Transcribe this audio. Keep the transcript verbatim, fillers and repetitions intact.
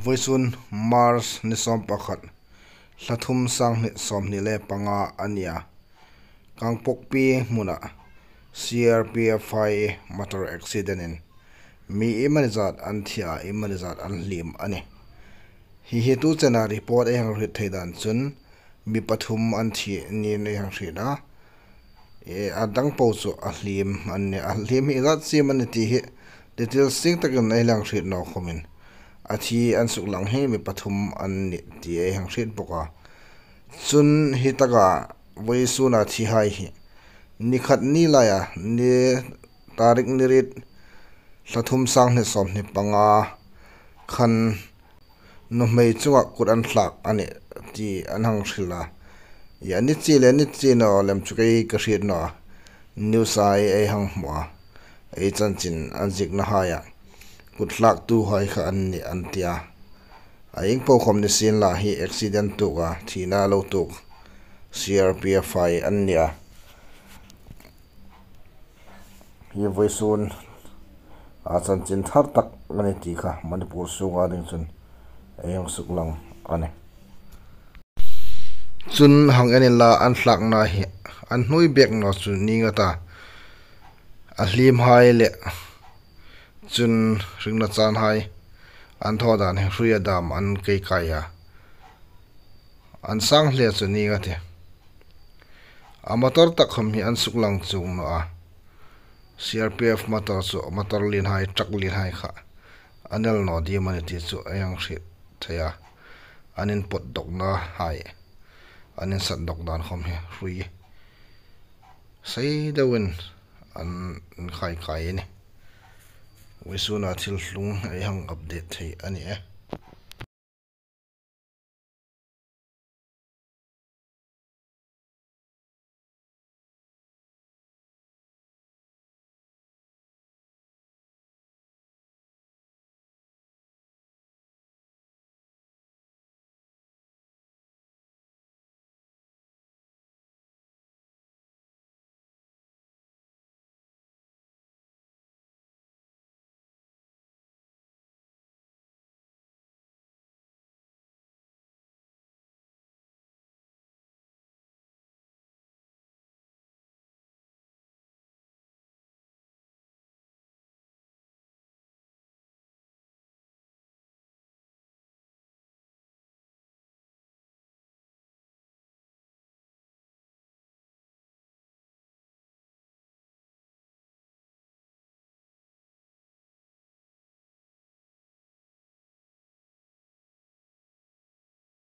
Voisun March ni sawm pakhat, thla thum, sang hni sawmhni le panga a ni a. Kangpokpi hmuna C R P F hai motor accident in mi iemani zat an thi a, iemani zat an hliem a nih. Hi hi tu chena report ei hang hriet thei dan chun mi pathum an thi niin ei hang hriet a. E, a dang po chu a hliem an nih. A hliem hi zat siem an nih ti hi detail sing takin ei hang hriet naw khomin, a thi an suklang hi mi pathum an nih ti ei hang hriet bawk a. Chun hi taka voisuna thi hai hi ni khat ni laia, ni tarik ni riet, thla thum, sang hni sawmhni panga khan nuhmei chunga kut an thlak a nih ti an hang hril a. I a ni chi le ni chi naw lem chu kei ka hriet naw a. News-a ei hang hmu a, ei chanchin an ziekna haia kut thlaktu hai kha an nih an ti a. A ieng po khom ni sien la, hi accident tuok a, thina lo tuok C R P F hai an ni a. Hi voisun a chanchin thar tak a nih ti kha Manipur sunga ding chun ei hang suklang a nih. Chun hang en inla, an thlakna hi an hnuoi bek naw chu ni nga ta, a hliem hai le chun ringna chan hai an thaw dan hi hruia dam an kei kai a. An sang hle chu ni nga ti. A motor tak khom hi an suklang chuong naw a. C R P F motor chu, motor lien hai, truck lien hai kha an el naw ding am a ni ti chu ei hang hriet thei a. An inpawt dawkna hai, an insat dawk dan khom hi hrui sei deuin an khai kai a nih. Voisuna thil tlung ei hang update thei a nih e.